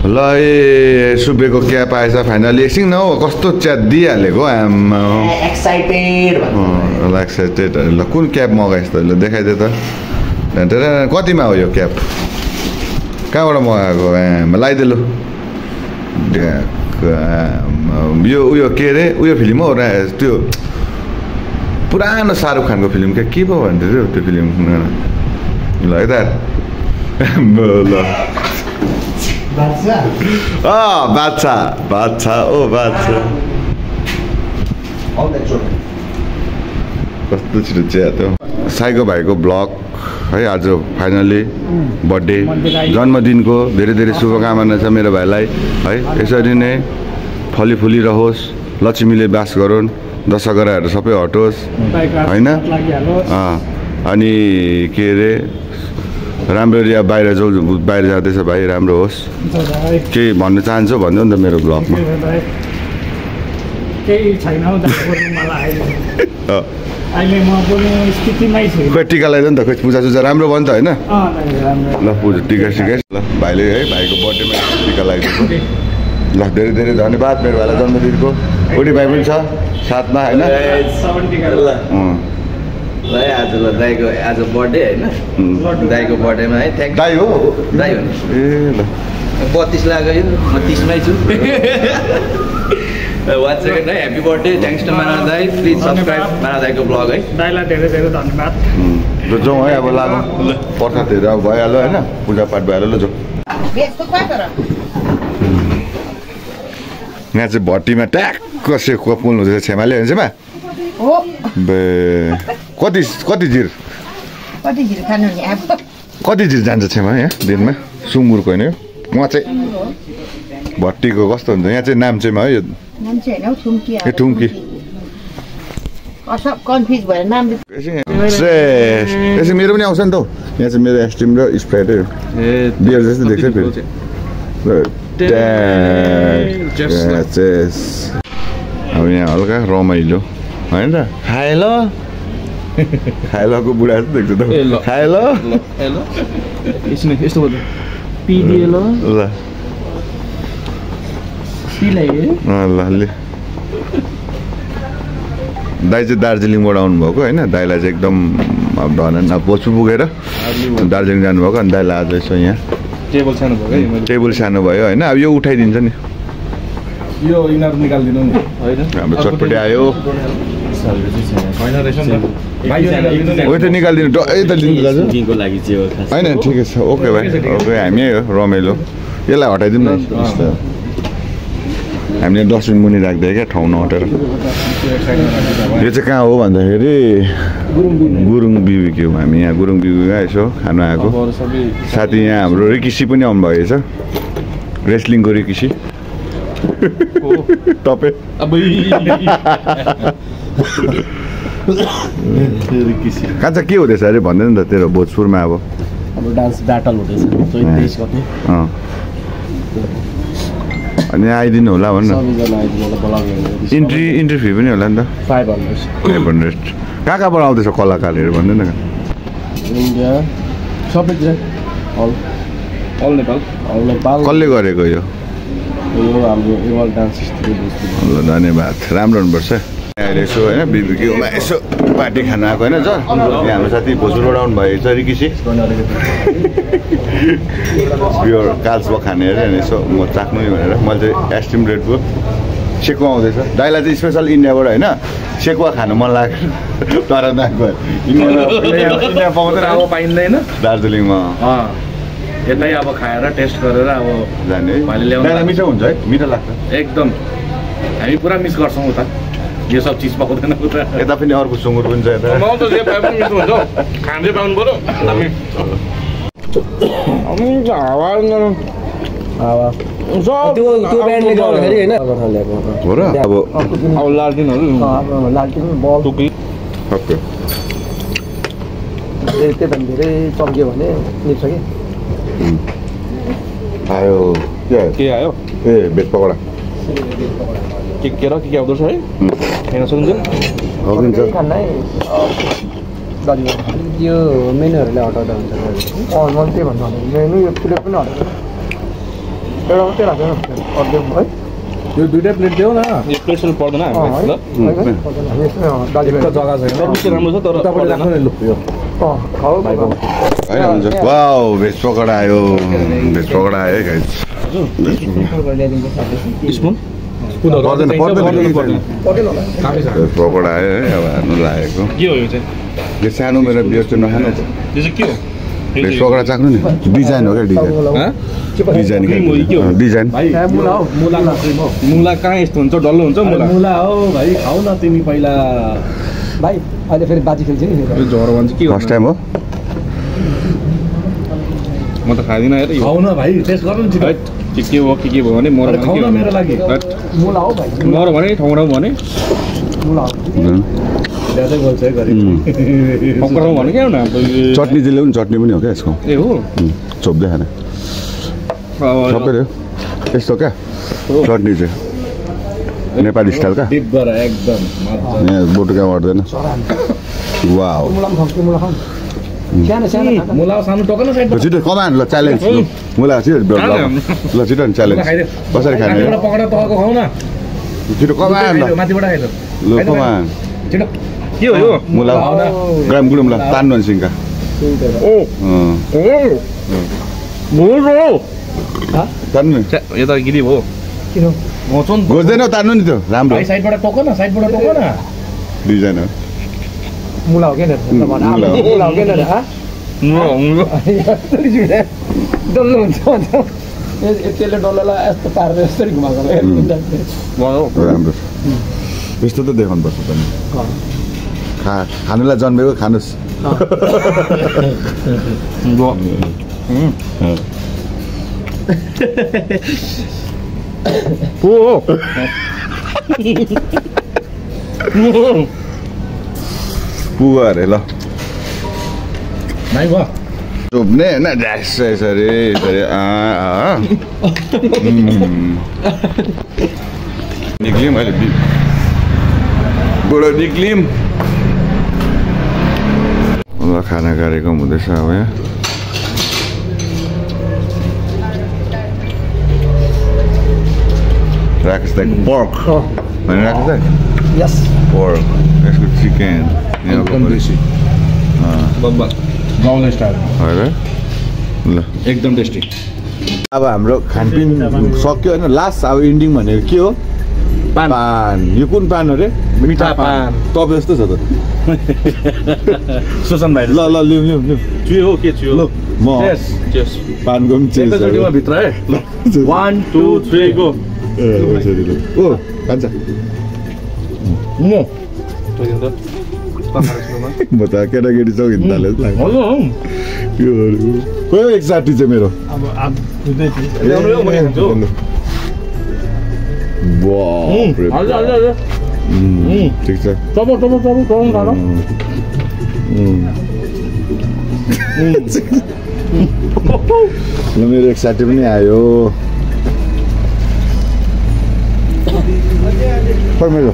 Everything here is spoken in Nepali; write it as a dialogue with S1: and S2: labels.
S1: ल सुबेको क्याप आएछ फाइनली एकछिन न हो कस्तो च्याट दिइहालेको एक्साइटेड ल कुन क्याप मगाएस् त ल देखाइदे त कतिमा हो यो क्याप कहाँबाट मगाएको लगाइदे लु यो उयो के अरे उयो फिल्म हो त्यो पुरानो शाहरुख खानको फिल्म के पो भन्थ्यो त्यो फिल्म ल यता ल बादशाह ओ बादशाह कस्तो छिटो च्यात हो साइको भाइको ब्लग है आज फाइनली बर्थडे जन्मदिनको धेरै धेरै शुभकामना छ मेरो भाइलाई है यसरी नै फली रहोस् लक्ष्मीले बास गरून् दशहराहरू सबै हटोस् हैन अनि के अरे राम्ररी बाहिर जाँदैछ भाइ राम्रो होस् केही भन्न चाहन्छु भन्नु नि त मेरो ब्लगमा
S2: केही छैन अहिले म पनि स्थितिमै छु
S1: खोइ टिका लगाइदियो नि त खोइ पूजा राम्रो भयो नि त होइन ल पूजा टिका सिकाइस् ल भाइले है भाइको बर्थडेमा टिका लगाइदिएको ल धेरै धेरै धन्यवाद मेरो भाइलाई जन्मदिनको बुढी भाइ पनि छ साथमा होइन
S3: ल आज ल दाइको आज बर्थडे होइन दाइको बर्थडेमा है
S1: दाइ हो
S3: दाइ हो
S1: ए ल
S3: 32 लाग्यो यो म 30 मै छु वान सेकेन्ड है ह्याप्पी बर्थडे थ्याङ्क्स टु माना दाइ प्लिज सब्सक्राइब माना दाइको ब्लग है
S2: दाइलाई धेरै धेरै धन्यवाद
S1: ल जाउँ है अब लागौँ प्रसादहरू अब भइहाल्यो होइन पूजापाठ भइहाल्यो ल जाउँ यहाँ चाहिँ भट्टीमा ट्याक्क सेको पुल हुँदैछ छेमाले हुन्छ कति जिर जान्छ छेमा यहाँ दिनमा सुँगुरको होइन उहाँ चाहिँ भट्टीको कस्तो हुन्छ यहाँ चाहिँ नाम चाहिँ है यो ठुम्की यसो मेरो पनि आउँछ नि त यहाँ चाहिँ मेरो एस्ट्रिम र स्प्राइटै हो बियर जस्तो देख्छ फेरि अब यहाँ हल्का रमाइलो होइन त खाएलको बुढा जस्तो देख्छ त खाएल
S2: यस्तो
S1: ल दाइ चाहिँ दार्जिलिङबाट आउनुभएको होइन दाइलाई चाहिँ एकदम अब ढन अब बोचु पुगेर दार्जिलिङ जानुभएको अनि दाइलाई आज यसो यहाँ टेबल सानो भयो होइन अब यो उठाइदिन्छ नि
S4: यो इनार निकाल्दिनु नि हैन
S1: हाम्रो चटपटी आयो ओ त निकाल्दिनु यता लिनु दाजु
S3: दिनको लागि चाहिँ हो खास
S1: हैन ठिकै छ ओके भाइ ओके हामी हो रमाइलो यसलाई हटाइदिउँ न हामीले डस्टबिन मुनि राख्दै क्या ठाउँ नहटेर यो चाहिँ कहाँ हो भन्दाखेरि गुरुङ बिबिक्यू हामी यहाँ गुरुङ बिबिक्यू यसो खानु आएको साथी यहाँ हाम्रो रिकिसी पनि आउनु भएछ रेस्लिङको रिकिसी तपाईँ कहाँ चाहिँ के हुँदैछ अरे भन्दैन नि त तेरो भोजपुरमा अब
S3: डान्स ब्याटल हुँदैछ 23 गते
S1: अनि आइदिनु होला भन्नु इन्ट्री फी पनि होला नि त 500 कहाँबाट आउँदैछ कलाकारहरू भन्दैन न
S3: इन्डिया सबैतिर अल नेपाल
S1: कसले गरेको यो
S3: हाम्रो एवाल डान्स
S1: ल धन्यवाद राम्रो हुनुपर्छ अहिले यसो होइन बिबिक्यूमा यसो पार्टी खान आएको होइन सर यहाँ हाम्रो साथी भोजपुरबाट आउनु भएको छ रिकिसी प्योर काल्सबा खाने अरे यसो म चाख्नु नि भनेर मैले चाहिँ एस्टिम रेडको सेकुवा आउँदैछ दाइलाई चाहिँ स्पेसल इन्डियाबाट होइन सेकुवा खानु मन लाग्यो तर नआएको इन्डिया पाउँदैन
S4: अब पाइँदैन
S1: दार्जिलिङमा
S4: यतै अब खाएर टेस्ट गरेर अब
S1: जाने
S4: ल्याउनु
S1: मिठो हुन्छ है मिठो लाग्छ
S4: एकदम हामी पुरा मिस गर्छौँ उता यो सब चिज पाउँदैन उता
S1: यता पनि अर्को सुँगुर पनि छ यता
S4: खाँदै पाउनु पर्यो
S3: त्यो ब्यान्डले गर्दाखेरि हैन
S1: हो र अब
S4: लालटिनहरु
S3: लालटिन बल
S1: ओके
S3: त्यही त धेरै चम्क्यो भने निप्छ कि
S1: आयो
S4: के आयो
S1: ए भेज पकौडा
S4: के र के आउँदछ है खान सकिन्छ
S1: सकिन्छ
S3: खानै यो मेनुहरुले हटाउँदा हुन्छ मैले त्यही भन्नु मेनु यो प्लेट पनि हटाउँछ
S2: एउटा मात्रै राख्यो अर्धेक है
S4: यो दुईटा प्लेट देऊ न यो प्लेट पर्दैन हामीलाई ल
S2: दाजुभाइ
S4: जग्गा छैन सर्भिस राम्रो छ तर उतापट्टि राख्नु नि लु यो
S2: खाऊ
S1: होइन हुन्छ वाउ भेज पकौडा आयो भेज पकौडा आयो है गाइस
S4: स्पुन
S1: पर्दैन पकौडा आयो है अब हाल्नु लागेको
S4: के हो यो चाहिँ
S1: यो सानो मेरो बियर चाहिँ नखानु
S4: यो चाहिँ के हो
S1: भेज पकौडा चाख्नु नि डिजाइन हो क्या डिजाइन डिजाइन
S4: मुला कहाँ यस्तो हुन्छ डल्लो हुन्छ मुला हो भाइ खाऊ न तिमी पहिला
S2: भाइ अहिले फेरि बाजी खेल्छ नि
S4: यो झरो भन्छ के
S1: फर्स्ट टाइम हो
S4: म त खादिनँ हेर खाऊ न भाइ टेस्ट गर्नु नि के हो के भयो भने मर खाऊ न मेरो लागि
S2: मुला हो भाइ
S4: मर भने ठाउँठाउँ भने
S2: मुला हो ज्यादै बोल्छ है गरे
S4: पक्राउ भने क्या न
S1: चटनी चाहिँ ल्याउनु चटनी पनि हो क्या यसको
S4: ए हो
S1: छोप्दै खाने सबै हो यस्तो क्या चटनी चाहिँ नेपाली स्टाइल क्या
S4: डिब्बर एकदम
S1: यहाँ बोटुका पर्दैन वाउ
S4: मुला सानो टोकन साइड
S1: छिटो कमान ल च्यालेन्ज मुला छिटो ल छिटो नि च्यालेन्ज कसरी खाने
S4: पकौडा तलको खाऊ न
S1: छिटो कमान ल
S4: माथिबाट खाइलो
S1: ल कमान
S4: छिटो के हो यो
S1: मुला ग्राम गुडुम ल तान्नु नि सिङ्का तान्नु नि
S4: यो त गिरी भयो
S2: किन
S1: घोच्दैन तान्नु नि त्यो राम्रो
S4: साइडबाट टोक न
S1: डिजाइन हो
S2: मुला हो क्या मुला हो क्या डल्लो हुन्छ त्यसले डल्लोलाई यस्तो पारेर यसरी घुमाएको
S1: राम्रो यस्तो त देखाउनु पर्छ पनि खानुलाई जन्मेको खानुहोस् पुगा अरे ल चोप्ने होइन यसरी निक्लियौँ अहिले बुढो निक्लियौँ ल खाना कार्यक्रम हुँदैछ अब यहाँ राकेश दाइको पर्क होइन राकेश दाइ
S2: यस
S1: पर्क यसको चिकन
S4: एकदम टेस्टी गाउँले स्टाइल
S1: होइन ल
S4: एकदम टेस्टी
S1: अब हाम्रो खानपिन सक्यो होइन लास्ट अब इन्डिङ भनेको के हो पान यो कुन पान हो रे
S4: मिठा पान
S1: तपाईँ जस्तो छ त
S4: सुसन भाइ
S1: ल लिउँ
S4: चुयो हो के चुयो
S1: ल म पानको पनि चेन्ज
S4: भित्र है 1 2 3 गो
S1: ओ खान्छ म त केटाकेटी चौ हिँड्दाले कोही एक साठी चाहिँ मेरो ठिक छ ल मेरो एक साठी पनि आयो मेरो